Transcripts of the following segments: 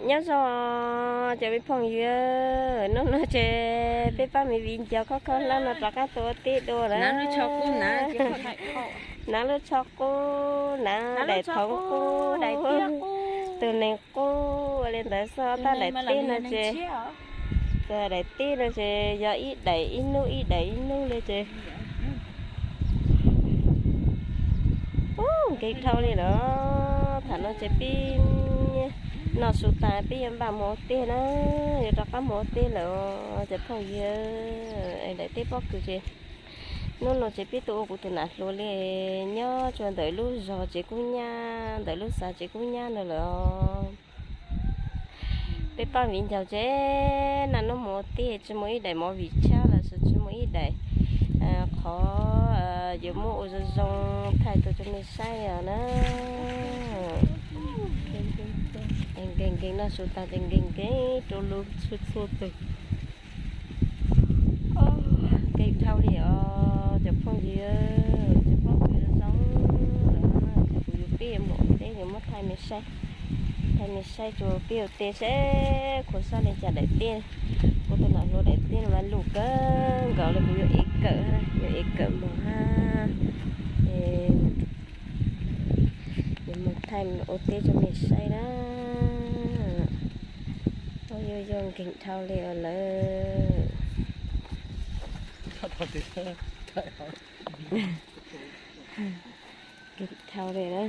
Nyob zoo cov me phooj ywg, hnub no ces peb pab miv viv ncaus khob khob hlab no rov qab tuaj ua teb dua lawm. Hnav lub tsho qub, hnav daim thoob qub, tus nees qub, ua li ntawd xwb. Tab daim teb no ces, daim teb no ces yog ib daim ib hnub ib daim ib hnub li ces nkeeg dhau li lawm. Thaum no ces peb noj su tas peb yuav npaj mus ua teb na, yuav rov qab mus ua teb lawm cov phooj ywg. Daim teb pob kws ces hnub no ces peb tuaj ua kuv tus nam hluas li, nyob tsua ntawm lub zos Tsev Kub Nyab, ntawm lub xav Tsev Kub Nyab no lawm. Peb pab viv ncaus ces naj nub mus ua teb tsis muaj ib daim movie tshaj los sis tsis muaj ib daim qhov yuav muab ua zoo zoo thaij tuaj rau nej saib os na. Nkeeg nkeeg noj su tas ces nkeeg nkeeg rau lub txhua txhua tus. Nkeeg dhau li os cov phooj ywg, cov phooj ywg zoo lawm, kuv yuav peb yuav mus ua teb yuav muab thaij nej saib, thaij nej saib tsuas peb ua teb seb khuv xab li cas daim teb. Kuv tus nam hluas daim teb no mas luj kawg nkaus li, kuv yuav ev kawm, yuav ev kawm mus hab. Yuav mus thaij ua teb rau nej saib na. Yog yog nkeeg dhau li os lawm. Nkeeg dhau li na.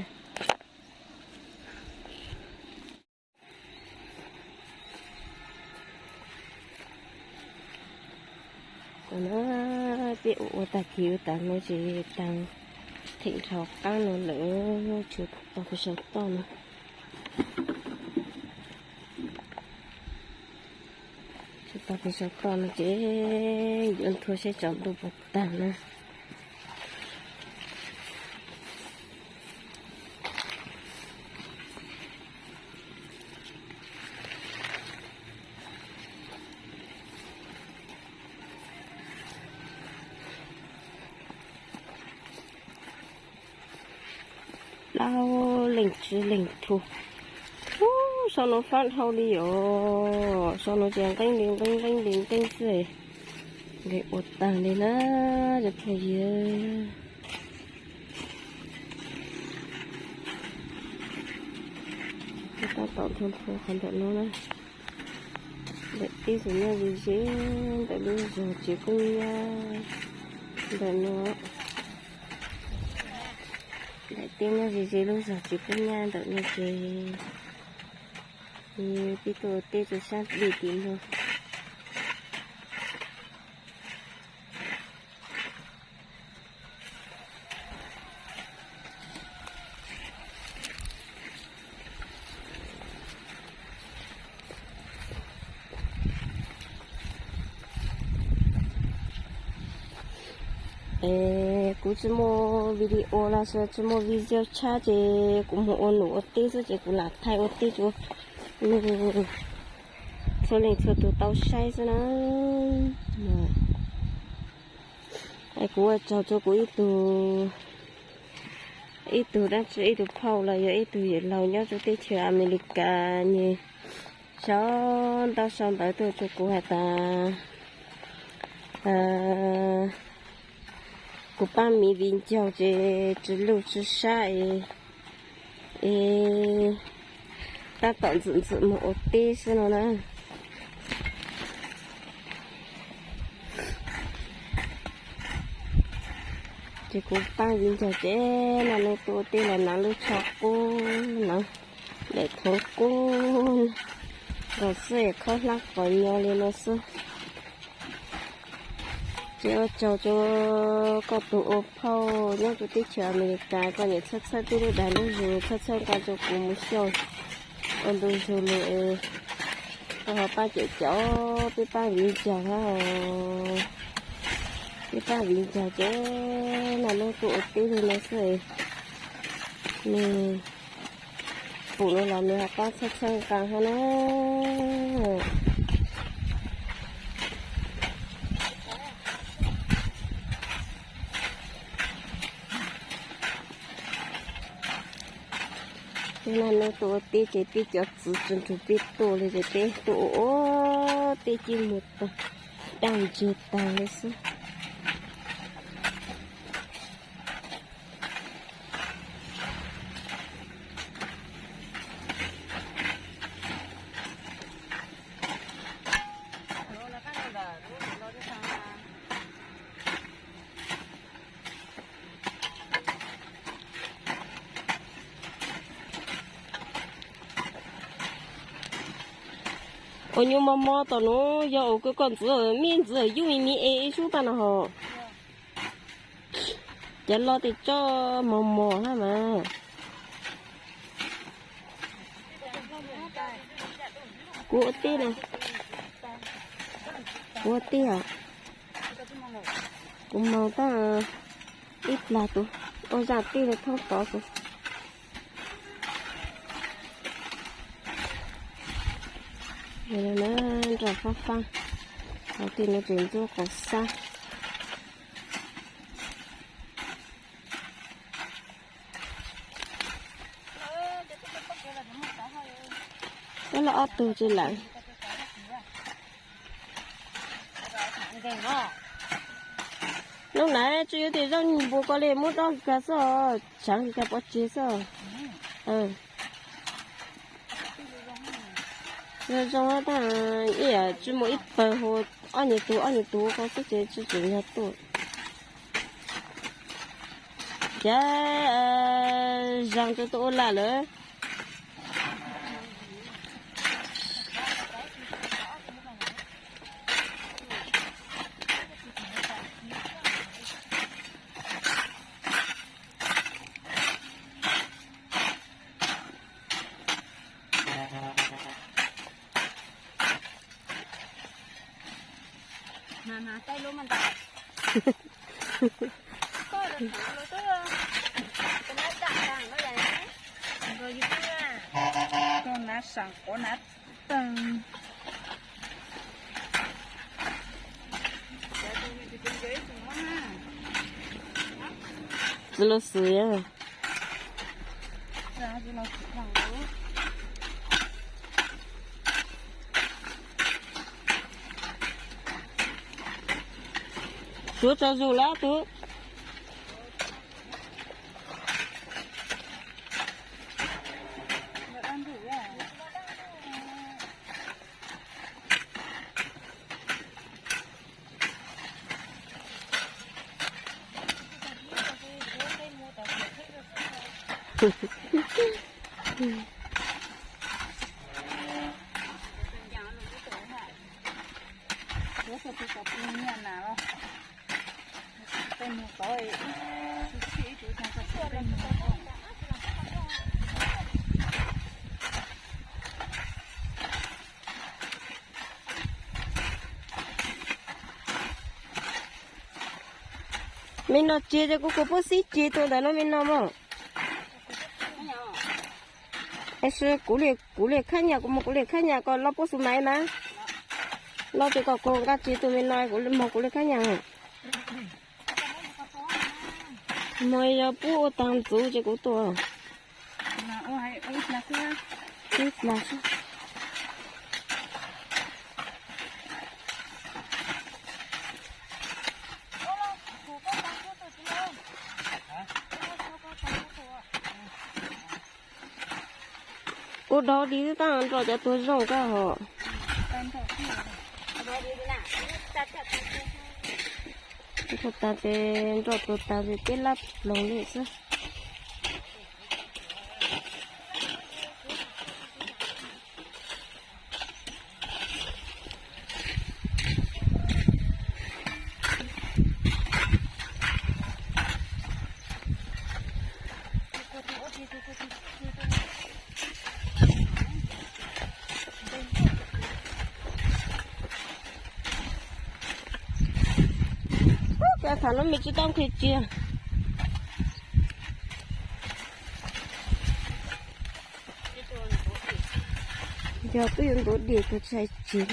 Tam no peb ua ua tag kis ua tas no ces tag, theem dhau qab no lawm, tshuav tau pes tsawg toj no. Tshuav tau pes tsawg toj no ces yuav nthua seb tsaus ntuj puas tag na. Plaub leeg tsib leeg thuv. Ub, sau no fab dhau li os, sau no ces nqeeb li nqeeb nqeeb li nqeeb xwb. Nkeeg ua tag li na cov phooj ywg. Tab tom nthua nthua qhov ntawm no na. Ntawm teb xwm nyob ze ze, ntawm lub zos Tsev Kub Nyab ntawm no. Daim teb nyob ze ze lub zos Tsev Kub Nyab ntawm no ces peb tuaj ua teb rau sab dej tim no. Es kuv tsis muaj video los sis tsis muaj video tshab ces kuv mus ua num ua teb xwb ces kuv lam thaij ua teb rau nej txhua leej txhua tus tau saib xwb na. Es kuv ua tsaug rau kuv ib tug, ib tug dab tsi ib tug phauj los yog ib tug yawm laus nyob rau teb chaws Amelikas nws sau ntaub sau ntawv tuaj rau kuv hais tias kuv pab miv viv ncaus ces tsis luj tsis sab es, es tab tom ntxim ntxim mus ua teb xwb no na. Ces kuv pab viv ncaus ces naj nub tuaj ua teb los hnav lub tsho qub na, daim thoob qub nkaus xwb es khob hlab qos nyo li no xwb. Ces ua tsaug rau koj tus ua phauj nyob rau teb chaws Amelikas, koj niam txhawb txhawb tib lub dag lub zug, txhawb txhawb nqa rau kuv mus xyaum ua ntu zus lus es koj ho pab caum caum peb pab viv ncaus hab. Peb pab viv ncaus ces naj nub tuaj ua teb li no xwb es nws pum no los nws ho pab txhawb txhawb nqa hab na. Nag nub tuaj ua teb ces peb cov txiv tsuas nrug peb tuaj li ces peb tuaj ua ua teb ces mus tag, daj ntseg tag li xwb. Ua nyuj mos mos tom nuav yog ua koj ntxwv, mej ntxwv yuj me me es ib sub paj no hos. Cov loj tes tso mos mos hab mas. Kuv ua teb na. Kuv ua teb os. Kuv moog tag ib plag tus, ua zaaj teb le thoob tod tus. Nroj fab fab, hov twg no tseem ntxuab qos xab. Peb loj ob tug tsi lawm. Nub na tsi yuav tes zaaj npua ko le muab dob kag xwb, tshaav kag pov tseg xwb. Zoo zoo tag, ib yam tsi muaj ib pawg hu ob nyuag tug ob nyuag tug ko xwb ces tsi tseem yog tuaj. Cas zaag rua tuaj ua laj lawm. Tsi lug xwm. Suav tsaug zug lawm tub. Me no tseg ces kuv kuv puab xib tseg tus ntawm no me no mog. Es kuv li, kuv li khab nyas, kuv moog kuv li khab nyas koj loj puab xu maiv mas. Loj ces koj kuv nqaj tseg tus me no, kuv moog kuv li khab nyas. Moog yog puab ua taag ntxuv ces kuv tua. Ib plag xwb. Ua dog dig xwb tab nroj cov tuag zoo kawg hos. Nroj tag ces nroj tuag tag ces peb lab ploog li xwb. Ub, koj tham no me tsis tau nqhis tsia. Yog twb yuav ntuav dig tus tshai tsis.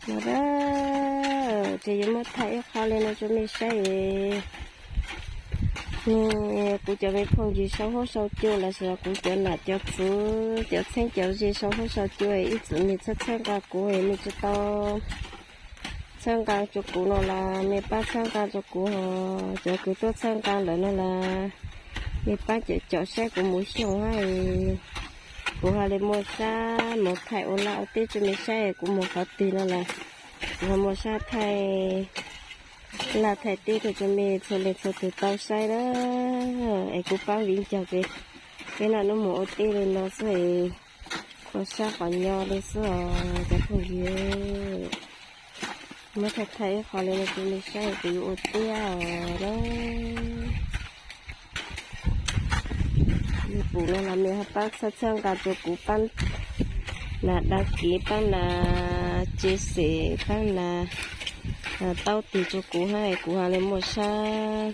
No a, ces yuav muab thaij ib qho li no rau mej saib. Kuv cov me phooj ywg sau huab sau cua lossis kuv cov nam cov txwv cov txheeb cov ze sau huab sau cua, ib txwm mej txhawb txhawb nqa kuv, mej tsis tau txhawb nqa rau kuv no los mej pab txhawb nqa rau kuv ho. Cov kws tuaj txhawb nqa lawm no los mej pab caum caum saib kuv mus xyoo hab, kuv ho li muaj sab mus thaij ua laj ua teb rau mej saib, kuv mus qhov twg no los kuv ho muaj sab thaij laj thaij teb rau mej txhua leej txhua tug tau saib na. Es kuv paab viv ncaus ces peb naj nub mus ua teb li no xwb, qhov sab qhov nyob li xwb os cov phooj ywg. Muab thaij thaij ib qho li no rau mej saib kuv yuav ua tiag os na. Mej pum no los mej ho paab txhawb txhawb nqa rau kuv, paab nas dag kiv, paab nas tse xem, paab nas taub tig rau kuv hab, kuv ho li muaj sab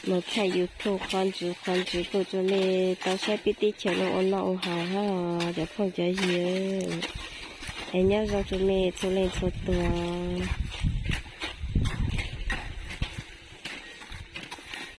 mus thaij YouTube qhov ntsws qhov ntsws tuaj rau mej tau saib peb teb chaws no ua noj ua haus hab cov phooj cov ywg. Es nyob zoo rau mej txhua leej txhua tug.